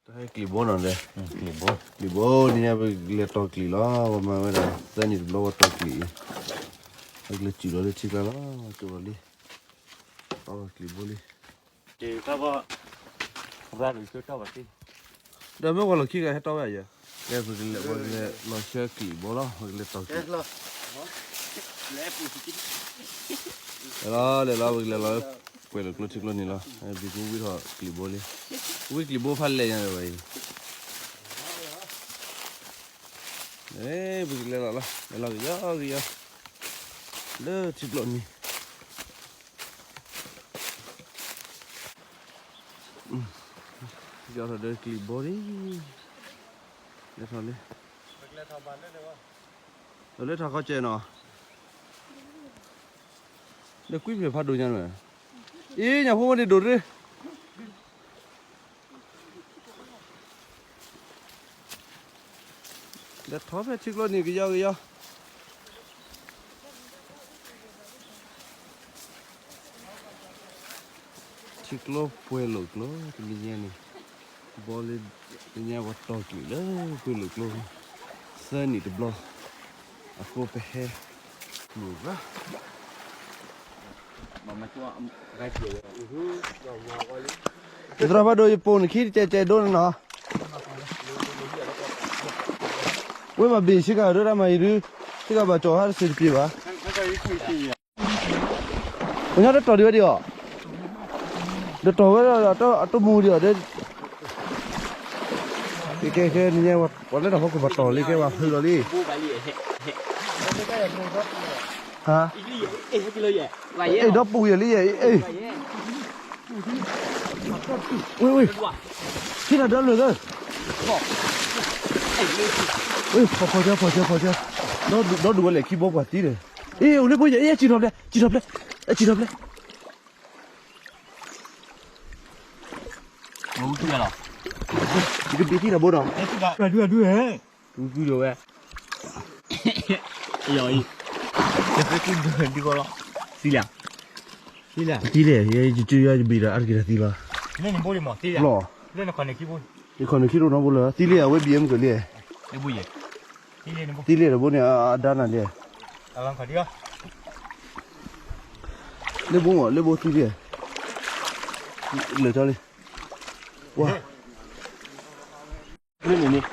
တၢ်ဟဲကလံၤဘိနီၤဒီး, ကလံၤဘိန့ၣ်ညါ ပကလဲၤတီၤကလံၤလီၤ. ပမၤဝဲဒၣ်သၢနံၣ်တဘျီဝဲတီၤကလံၤအံၤ, ပကလဲၤစုၣ်လီၤလၢထံကျါလီၤ. ကၠိလီၤလံ, တီၤကလံၤဘိလံ. ဒီးမ့ၢ်ဝဲလီၢ်ခံကဟဲတီၤဝဲယဲ, ကဲပကလဲၤဝဲလီၤဆှၢကလံၤဘိလီၤ, ပကလဲၤတီၤကလံၤ လီၤ, လဲၤလီၤ ပကလဲၤလီၤ, ကွဲးလီၤကျိထံကျိန့ၣ်လီၤ. ဘံကူဝံထီၣ်ကလံၤဘိလံ, ဝံကလံၤဘိဖးလဲၢ်ညါဒီးဝဲအံၤ, ပကလဲၤလီၤလီၤ, လဲၤလီၤကယီကယီ, လၢထံကျိန့ၣ် ယီၤထီၣ်ဒီးကလံၤဘိလံ, လဲၤထီၣ်လံ, လဲၤထီၣ်ခီကဲနီၤ, ဒီးကွံဖျဲၣ်ဖးဒိၣ်ညါန့ၣ်, အ့ၣ် ညၣ်ဖိဝဲန့ၣ်ဒိၣ်ရ့ လဲၤထီၣ်ဖဲထံကျိန့ၣ်ကယီကယီ, ထံကျိပှဲၤလိာ်ကျိ တနံၤညါန့ၣ်, ဘီလၢ တနံၤညါပှၤတီၤကလံၤလၢပှဲၤလိာ်ကျိ, သၢနံၣ်တဘျီ, အဃိပဟဲ မုၢ်ဘၣ် ယသရၣ်ဖးဒိၣ်ယပိာ်နခံတကဲကဲဒိၣ်န့ၣ်နီၤ, ဝဲဘၣ်ဘ့ၣ်ဆ့ကၤဒိၣ်တၢ်မၤအံၤဒုး, ဆ့ကၤဘၣ်ကၠီၤဟါတစ့တပျ့ၤဘၣ်, ပညီတတီၤဒံးဝဲဒံးအီၤ, ဒီးတီၤဝဲဒၣ်အတမူဒံးအီၤဒီး, ကဲကဲကဲနညဲ, ပှၤလၢတၢ်ဖီခိၣ်ပှၤတီၤလံကဲဝဲဟုလီၤလံ, ဟါ, အဲၣ်ဒီပူၤယဲၢ်လံယဲၢ်, အဲၣ် ဝ့ၢ်ဝ့ၢ်, ထံၣ်တၢ်ဒီလွဲၢ်သၢ, ဝ့ၢ် ဖီၣ်ဖီၣ်ကၢ ဖီၣ်ကၢ ဖီၣ်ကၢ, ဒီဒူၣ်ဝဲလဲၣ်ခံဘိပှၤသံဒီး, အ့ၣ် အိၣ်လၢဖိယဲၢ် အ့ၣ် စံၣ်ထီၣ်ဖျဲး စံၣ်ထီၣ်ဖျဲး, မ့ၢ်ဝံၤလီၤ, ယကဘ့ၣ်ထံၣ်တၢ်ဘိဒီး, ဒုဒုဒုဟဲ, ဒုဒုဒီးဝဲ, ယအံၤ, ဒုဃီလီၤ, သံလံ, သံလံ, ယဘ့ၣ်ဒီးအါတက့ၢ်ဒီးသံလီၤ, လီၤ, ယခီၣ်န့ၣ်ခံရိနီတဘိလၢ သံလံ အဝဲဘံၣ်အမုၢ်ကလံ, သံလံတဘိန့ၣ် အဒါနၤလံ, လၢဘိမ့ၢ် လၢဘိသံလံ, လၢာ်ထီၣ်လံ, ဝါ န့ၣ်န့ၣ်န့ၣ်,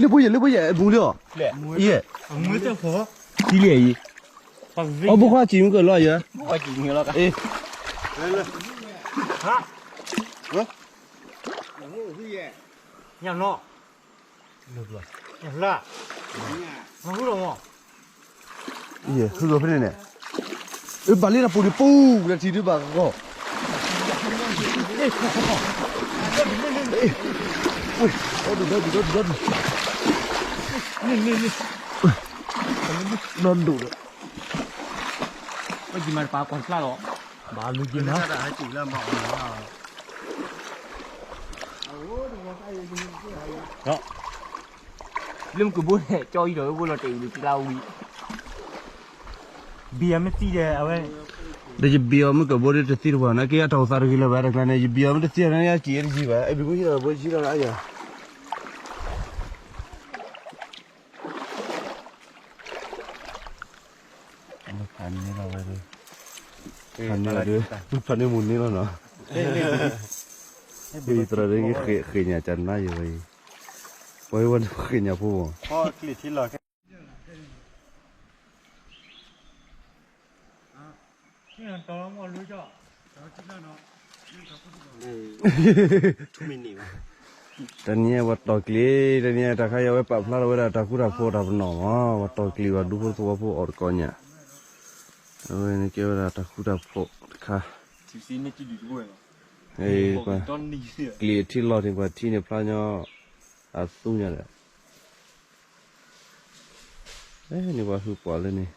လၢဘိယဲၢ် လၢဘိယဲၢ် အမူလံအီၤ, ယဲၢ်, သံလံအံၤ, အဘိခွါစံးမုၢ်ကလီၤယဲၢ်, ညၣ်နီၢ်, ညၣ်ဖျါ, ဟုဂီၤဖဲန့ၣ်န့ၣ်, ဘၣ်လံတၢ်ပူၤဒံးပူၤ လၢထံဒုးဘၣ်ဂီၢ်, ဒီဒူၣ်ဒီဒူၣ်ဒီဒူၣ်, နီၢ်ဒိၣ်ဒီး, ပကမၤတပာ်ကွၢ်ဖျါလီၤ, ဘၣ်လူၤက့ၤမး လၢမုၢ်ကဘိန့ၣ် ကၠီအံၤဒီးဝဲဘိလီၤတဲာ်အံၤဒုးကျါဝံၤ, ဘံၣ်အမ့ၢ်သံဒီးအဝဲ, ဒီးယဘံၣ်အီၤမုၢ်ကဘိဒီးတသံတပှၢ် နာ်က့အတၢ်အိၣ်သးတဂ့ၤလၢၤဘၣ်တကျါန့ၣ် ယဘံၣ်အီၤမ့ၢ်တသံန့ၣ် ယကံၣ်အံၤတယံၤဘၣ် အဲၣ်ဘံၣ်မုၢ်ဟံးဒီးဘိယံၤလီၤလၢအယၤ ဖးန့ၢ်လီၤဝဲဒၣ်, ဖးန့ၢ်လီၤဒၣ်, ဖးန့ၢ်မူန့ၢ်လီၤနီၤ, သရၣ်ဒ်ဃ့ၢ်ညါကနါယံၤဝဲအံၤ, ပှၤဝဲန့ၣ်ဃ့ၢ်ညါဖိမး, တနံၤအံၤပှၤတီၢ်ကျ့, တနံၤအံၤတၢ်ခါအံၤအဝဲပာ်ဖျါထီၣ်ဝဲဒၣ်တၢ်ဃူတၢ်ဖိးတၢ်ပနီၣ်မး, ပှၤတီၢ်ကျ့ဘၣ်ဒူဖိသဝီဖိအီၣ်တကိးညၣ်, အဝဲန့ၣ်ကဲဝဲဒၣ်တၢ်ဃူတၢ်ဖိးတခါ, ကျ့အထံလီၢ်န့ၣ် ပှၤထံန့ၣ်ဖျါညီ, အသူညါဒီး န့ၣ်ပှၤဟုၣ်ပှၢ်လၢန့ၣ်,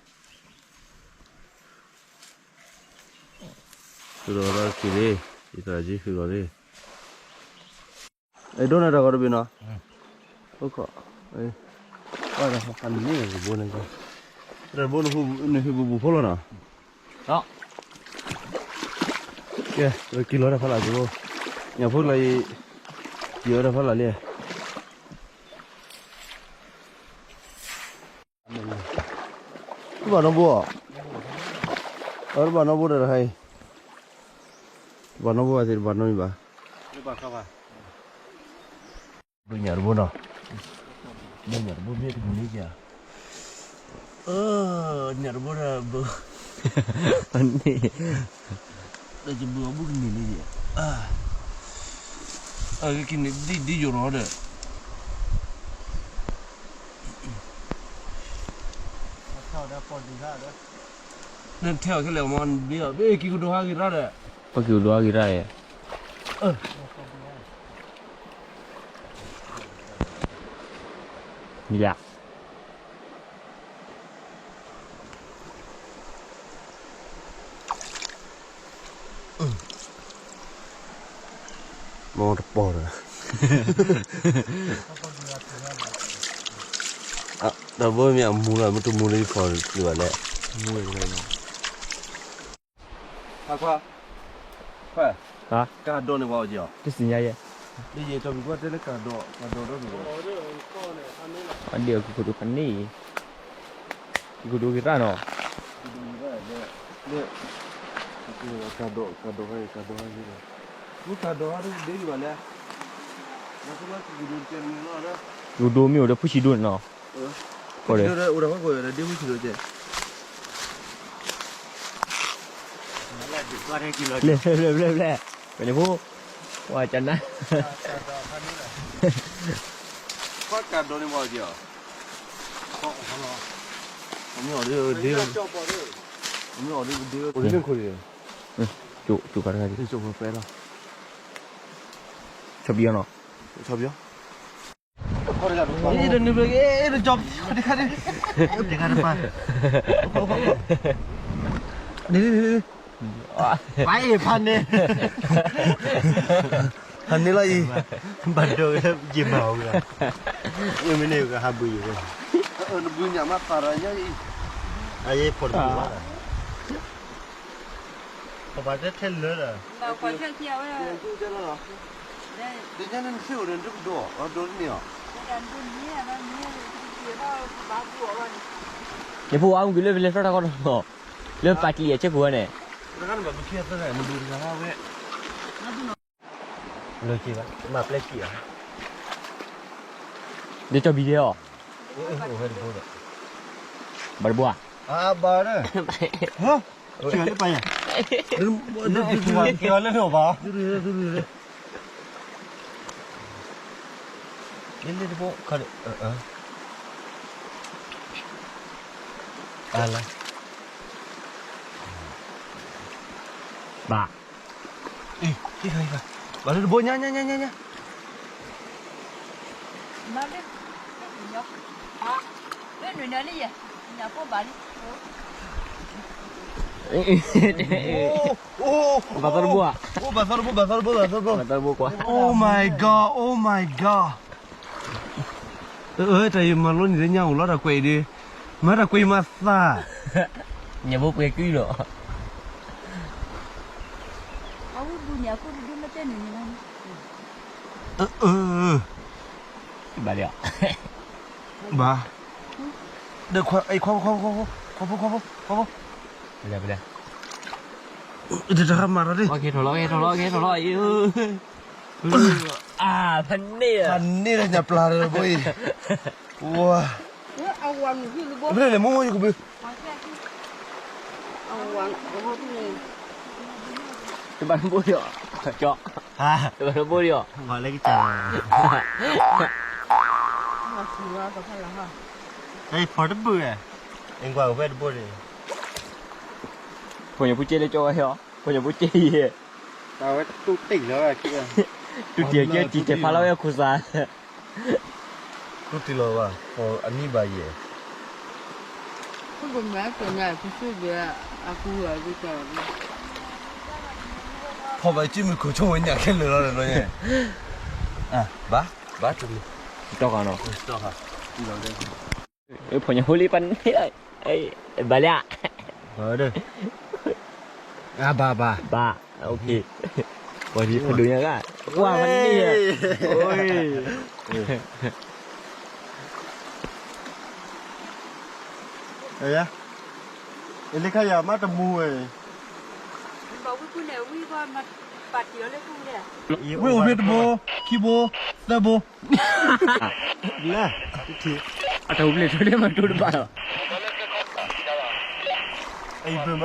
ဃုာ်ဒီးလီၤခံလံ, ယသရၣ်က့ဃုာ်လီၤလံ, အဲၣ်ဒိးနၤတၢ်ဂီၤတဘ့ၣ်နီၤ, အိၣ်ခိး, နမ့ၢ်ဘိန့ၣ်, ဘိန့ၣ်ဟုၣ်ပူၤပူၤဖိလီၤနီၤ, က့ၤလီၤတၢ်ဖးလၢ်က့ၤ, ညၣ်ဖိလီၤအံၤ, က့ၤဝဲတၢ်ဖးလၢ်လံ. တဘၣ်နီတဘိ, တဘၣ်နီတဘိဒီးတခါအံၤ, တဘၣ်နီတဘိဘၣ်သ့ၣ်တဘၣ်နီတဘိဘၣ်. ဘုညၣ်တဘိနီၤ, ဘုညၣ်တဘိမ့ၢ်တမူၤလံက့ၤ, ညၣ်တဘိဒီးဘု, န့ၣ်, ဒီးယဘုအဘူးကန့ၢ်လံ, အကန့ၢ်ဒ်ဒ်ယိာ်နီၤဒီး ထဲအီၤခဲလၢာ်မ့ၢ်ဘ့ၣ်အီၤ ဘ့ၣ်က့ၤကဒိဟးဂ့ၤရၣ်ဒီး, ပက့ၤကဒိဟးဂ့ၤရၣ်, ယၤ မ့ၢ်တပီၢ်ဒီး, ဒီးဘိမ့ၢ်အမူလီၤ မ့ၢ်တမူလၢယဖီၣ်တဘၣ်လဲၣ်, မူလၢယဖီၣ်, ခွါ, ခွါ, ကၤဒိးန့ၢ်ပှၤအီၤက့ၤအီၤ, တစံညါယဲ, ယဲၢ်တီၢ်မံၤကွၢ်တဲလၢကၤဒိး, ကၤဒိးဒီးန့ၣ်, အဒ့ၣ်အက့ၤကဒိးဖးန့ၣ်, က့ၤကဒိးက့ၤရၣ်နီၤ, ကၤဒိး, ကၤဒိး, ကၤဒိး, မ့ၢ်ကၤဒိးဒ်ဒ်ဘၣ်လဲၣ်, ကဒိးမ့ၢ်အိၣ်ဒီးဖုဆံးဒိၣ်န့ၣ်နီၤ, အိၣ်ဒီးဖုဆံးဒိၣ်န့ၣ်နီၤ, ဘျဲၣ်ဘျဲၣ်ဘျဲၣ်ဘျဲၣ်, ပန့ၣ်ဖိ, ဝါကနါ, ကၤဒိးန့ၢ်ပှၤအီၤက့ၤအီၤ, မ့ၢ်အီၤဒ်, မ့ၢ်အီၤဒ်, ကၠိကၠိကၤတခါ, ဆီဘံအီၤနီၤ, ဆီဘံအီၤ, တနုၤဘျီ, တခါ, တခါတပၤ, ပာ်အံၤဖးန့ၣ်, ဖးန့ၣ်လီၤအံၤ, ဘၣ်ဒိးက့ၤယမၤအီၤဝဲ, မ့မ့ၢ်န့ၣ်ကဟးဘုးယဝဲ, နဘုးညၣ်မးပာ်ဒီးညါအံၤ, အယဲဖီၣ်တဘၣ်ဘၣ်, ပှၤတဲထဲလၢာ်ဒီး, ဒ်ညါန့ၣ်နဆ့ၣ်အိၣ်ဒီးနတကဒိး, ဒိးတန့ၢ်အီၤ, ယဖိအါမုၢ်ကလၢပလဲၤထီၣ်တၢ်ကီတမီၤ, လၢပာ်ကလံၤအဆ့ၣ်ကိးဝဲန့ၣ်, လၢက့ၤဘၣ်, မၤပျဲကံၣ်အီၤ, ဒ်ကၠီဘံဒဲအီၤ, ဘၣ်တဘိဧါ, ဘၣ်, က့ၤလၢပာ်ယၤ, က့ၤလၢန့ၣ်ဘၣ်, လၢတဘိခါဒီး, အါလၢ, ဘၣ်, ဘၣ်လၢတဘိညါညါညါညါညါ, ဘၣ်သီတဘိဧါ, ဘၣ်သီတဘိ ဘၣ်သီတဘိ ဘၣ်သီတဘိ, ဘၣ်သီတဘိကွၢ်, Oh my God, oh my God, တၢ်ယမၤလိန့ၢ်လၢညါအိၣ်လီၤတၢ်ကွဲးအံၤဒီး, မၤတၢ်ကွဲးအံၤမၤသး, ညၣ်ဘိပှဲၤကုလီၤ, အဝဲဘူးန့ၣ်အခိၣ်တဒုမ့ၢ်တဲန့ၣ်န့ၣ်လီၤ, ဘၣ်လီၤ, ဘၣ်, ဒီးခွါ, ခွါဖိ, ခွါဖိ, ခွါဖိ, ခွါဖိ, ပလဲၤ, ပလဲၤ, တၢ်မၤဒီး, ကဲထီၣ်လီၤ, ကဲထီၣ်လီၤ, ကဲထီၣ်လီၤ, အံၤ, ဖးန့ၢ်, ဖးန့ၢ်လၢညၣ်ပျၢ်ဒီးဘိအံၤ, ဝါ, ဖဲလဲၣ်မိၢ်မိၢ်ယကဘုး, တဘၣ်တဘိလီၤ, ကၠီ, တဘၣ်တဘိလီၤ, မၤလၢကစၢ်, ဖီတဘုး, အကွၢ်ဖဲတဘိန့ၣ်, ဖိညၣ်ဖိကဲလၢကၠီဝဲဟဲအီၤ, ဖိညၣ်ဖိကဲအံၤ, တၢ်ဝဲတူၢ်တံၢ်လီၤ, တူၢ်တံၢ်ကဲတံၢ်တဲာ်ဖးလီၤဝဲအခိၣ်သး တူၢ်တံၢ်လီၤဘၣ်, အနံၣ်ဘၣ်ယဲၢ်, ဖီၣ်ဘၣ်စုမုၢ်ခိၣ်ဆိဝဲညၣ်ခဲလၢာ်လီၤန့ၣ်, ဘၣ်, ဘၣ်တမံၤ, တီၢ်ဃာ်နီၤ, တီၢ်ဃာ်, ဖိညၣ်ဖိလံပှၤန့ၣ်, ဘၣ်လၢ, ဘၣ်, ဘၣ်, ဘၣ် โอเค วันนี้พอดูยังอ่ะ ว่ามันนี่อ่ะ โอ้ย เอ้ย เอลิขยะมาตะมูเอ้ย ဝံၣ်အိၣ်ဖဲတဘိ ခံဘိ သၢဘိ လၢ အတၢ်ဟူပလ့ၣ်ထူလ့ၣ်မၤတူတဘၣ်လီၤ ကီၢ်ဖီၣ်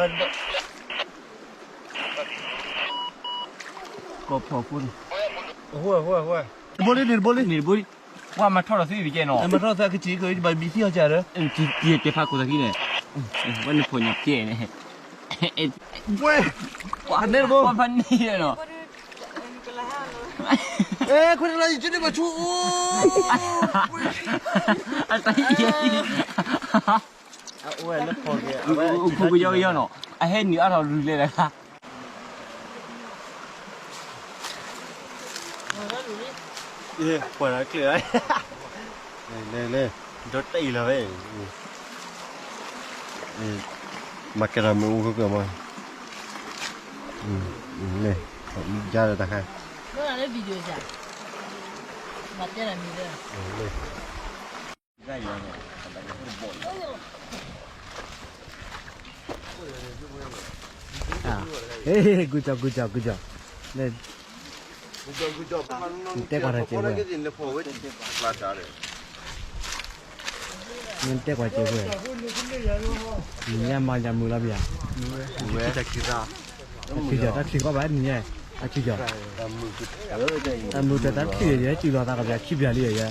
ဖိန့ၣ် တဘိလံ န့ၣ်တဘိလံ န့ၣ်တဘိလံ ပှၤမၤထီၣ်ဒီးသ့ၣ်တကဲနီၤ မၤထီၣ်သးကစံးကဘၣ်ဘံသံအီၤစၢ်ဒီး ကဲဖးကိးသးခံန့ၣ် ဝဲန့ၣ်ဖိညါကဲန့ၣ် ဝဲ ပှၤန့ၣ်တဘိ ပှၤဖးန့ၣ်နီၤ ခွဲးတလါယကန့ၢ်ဘၣ်ဆူ အတၢ်ဟံၣ် အဝဲလၢဖီကဲ အဝဲ ဖူကယီကယီနီၤ အဟဲနုာ်အါထီၣ်ရူၢ်လဲၣ်တခါ ပှၤကျၢၤ လဲၤလဲၤ ဒီတအံၤလီၤဝဲ မၤကဲထီၣ်မ့ၣ်အူကကမၤ လဲၤ ယါဒီးတခါ လဲၤ ဂူကၠီ ဂူကၠီ ဂူကၠီ တဲကွၢ်တၢ်စဲးဝဲ မ့ၢ်တဲကွၢ်စဲးဝဲ နံၤညါမၤယၤမုာ်လီၤပယၤ တၢ်ခံကီဘၣ်နံၤညါ တၢ်ခံကီ တၢ်မုာ်တၢ်တၢ်ထံၣ် ယဲစံၣ်လီၤသးကဘၣ်ခံပယၤလံယဲ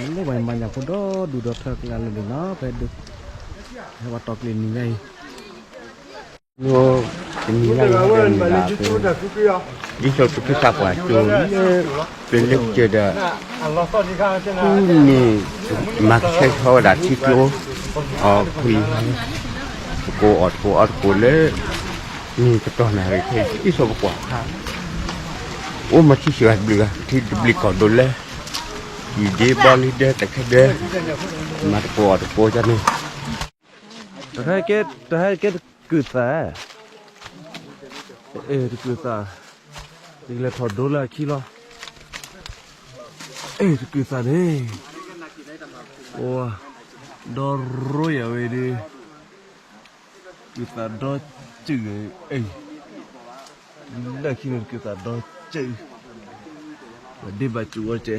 လၢပှၤမၤညၣ်ဖိဒီဒူၣ်ဒီထၢကျါလၢာ်န့ၣ်နီၤ ဖဲဒၣ် ဟဲပှၤတီၢ်ကျဲၤနံၤညါအံၤ တနံၤညါအံၤ ဒ်သိးပကစၢ်ပှၤကၠိလၢ ပလၢကစၢၢ်ဒီး ဃုန့ၣ် မၤကဆှဲကဆှီဝဲဒၣ်ထံကျိ အီၣ်ဖှံ တကိးအီၣ်တကိးအီတကိးလၢ န့ၣ်ကတီၢ်နၢ်ရံၣ်ခဲအံၤ ဒ်သိးပကွၢ်ခါ အိၣ်မၤထံၣ်စှၤတဘျုးဂၤ ထံတဘျုးကီၢ်ဒိးလဲ ယံၤဒ့ဘီလံဒဲ တခဲဒဲ မၤတကိးအီၣ်တကိးန့ၣ် တဟဲကဲ တဟဲကဲတကုာ်သး အဲ တကုာ်သး ယကလဲၤထီၣ်ဒိလၢအခံလီၤ အဲ တကုာ်သးန့ၣ် အိ ဒီရိယၤဝဲဒၣ် ကုာ်သးဒီစုၣ် အဲ လၢခံန့ၣ်တကုာ်သးဒီစုၣ် ပဒ့ဘၣ်စူၣ်ဝဲတဲ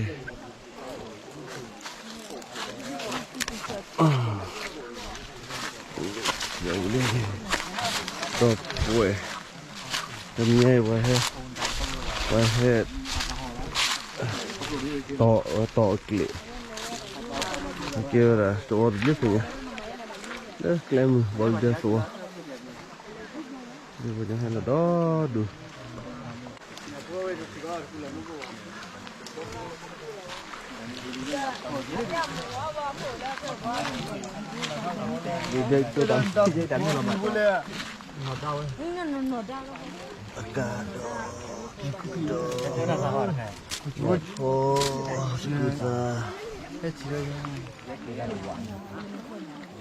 ဒီးပှဲၤ တမ့ၢ်ပှၤဟဲ ပှၤဟဲ တီၢ်အကျဲၣ် ကဲဝဲဒၣ်တအီတဘျုးဖဲညါ လၢကျဲမုၢ်ဘီလံဒဲသဝီ ဒ်ပှၤကဟဲလီၤဒီဒူၣ် ဒ်ဒဲကတၢၢ်တၢ်မ့ၢ်လီၤမး အကါဒီး ဒီး ဝဲဖိ စကုသး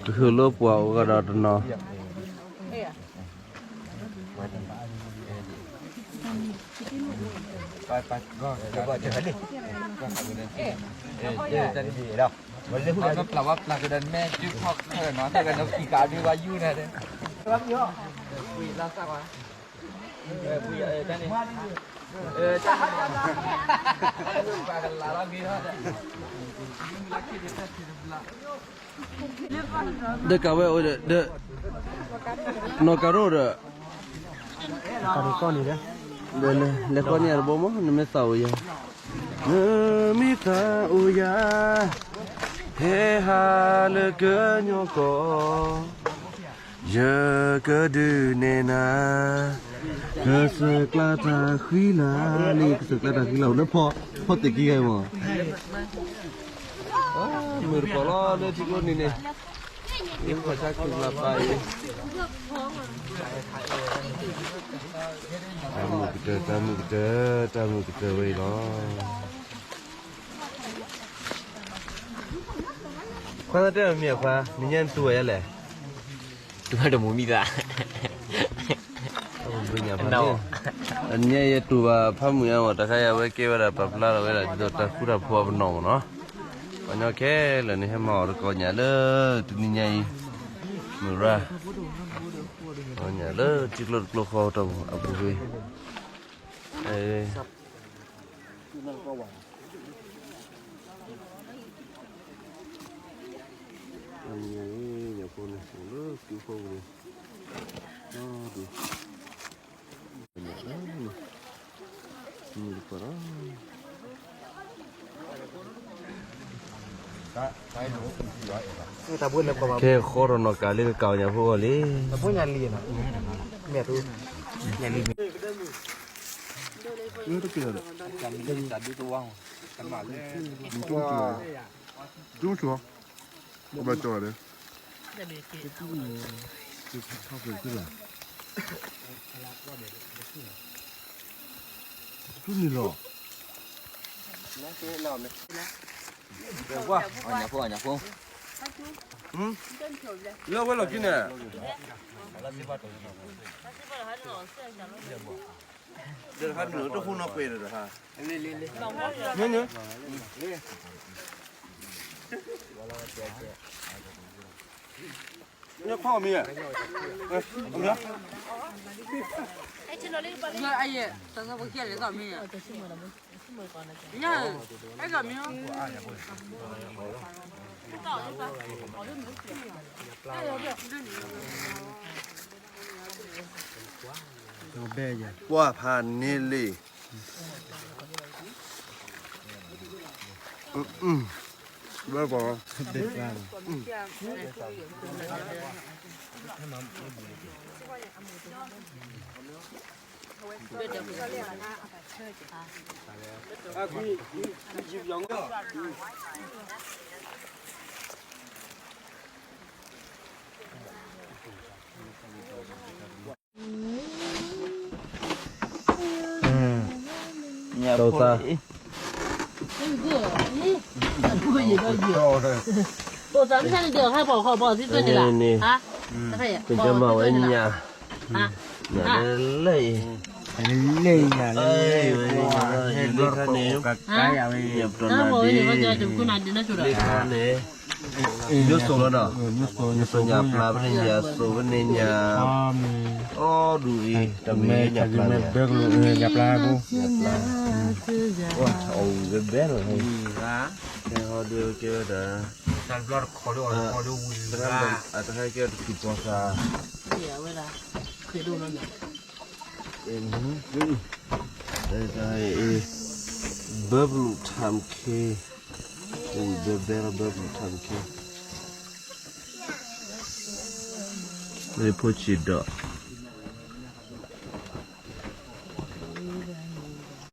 တချုးလၢပှၤအိၣ်ဂၤဒီးတနီၤ ဒီးကးဝဲအိၣ်ဒီး ဒီး နီၢ်ကၤရိၣ်ဒီး ဒီး လဲၤဃီန့ၢ်အတဘိမး နမ့ၢ်သးအိၣ်ယၤ နမ့ၢ်သးအိၣ်ယၤ ဟဲဟးလၢကညီကီၢ် ယကဒုးနဲၣ်နၤ ကစၢ်ကျါတၢ်ဃံလၤန့ၣ် ကစၢ်ကျါတၢ်ဃံလၤအိၣ်လၢဖီ ဖီသ့ၣ်ကံဂၤမး မုၢ်တကိးလီၤလၢထံကျိနံၤန့ၣ် ယဖီၣ်ဆါခုၣ်လၢပၢ်အံၤ တၢ်မုာ်ကတၢၢ် တၢ်မုာ်ကတၢၢ် တၢ်မုာ်ကတၢၢ်ဝဲအံၤလီၤ. ခွါတဲအီၤမ့ၢ်ခွါ နညါနတူၢ်ဘၣ်ယဲလဲၣ်. တူၢ်ဘၣ်တမူမံသး. အညါယတူၢ်ဘၣ်ဖးမုၢ်ညါမး တခါယၤဝဲကဲဝဲဒၣ်ပာ်ဖျါထီၣ်ဝဲဒၣ်ဒ်သိးတၢ်ဃူတၢ်ဖိးအပနီၣ်မးနီၤ. ပှၤညီခဲလၢာ်န့ၣ် ဟဲမၤအီၤတကိးညၣ်လၢတနံၤညါအံၤ မုၢ်ရၣ် ပှၤညီလၢထံကျိတကျိဃီတၢ်အပူၤကွံာ် အမ့ၢ်ညါအံၤ ညၣ်ဖိန့ၣ် အိၣ်လၢကံဖိပူၤန့ၣ် အဒူၣ် ကဲဃီထီၣ်နီၢ်ကးလၢကကးအီၤညၣ်ဖိအဂီၢ်လံ. တူၢ်လီၤ လၢဝဲလီၢ်ခံန့ၣ် ဒီးတခါနုာ်တဃိနီၣ်ကွဲးဒီးတခါ ညၣ်ဖီၣ်မံၤဧါ အံၤ တၢ်သးဖိခံဂၤန့ၣ်သီၣ်မံၤဧါ ညၣ် အဲၣ်သီၣ်မံၤ ကွၢ်ဖးန့ၢ်လံ ဘၣ်ပှၤ ညၣ်ဖိသၣ် န့ၣ် ပကမၤဝဲညၣ် ညၣ်လၢအံၤ လၢခါန့ၣ် ညၣ်ပတီၢ်နၤဒ့ လၢခါန့ၣ် ညၣ်စိၤလီၤဒီး ညၣ်စိၤညၣ်ပျၢ်ဖဲန့ၣ် ညၣ်စိၤဖဲန့ၣ် ညၣ် အီဒူၣ်အံၤ တၢ်မ့ၢ်ညၣ်ပျၢ်န့ၣ် ညၣ်ပျၢ် အီၣ်ဝံၤဘဲဘဲလီၤ ဟဲဟီဒုးကဲဝဲဒၣ် တခါကဲတထူၣ်ပီသး ဘၢပလူးထၢမ်ခ့ ဘၢဘဲလီၤ ဘၢပလူးထၢမ်ခ့ မ့ၢ်ဖိဆံးဒီး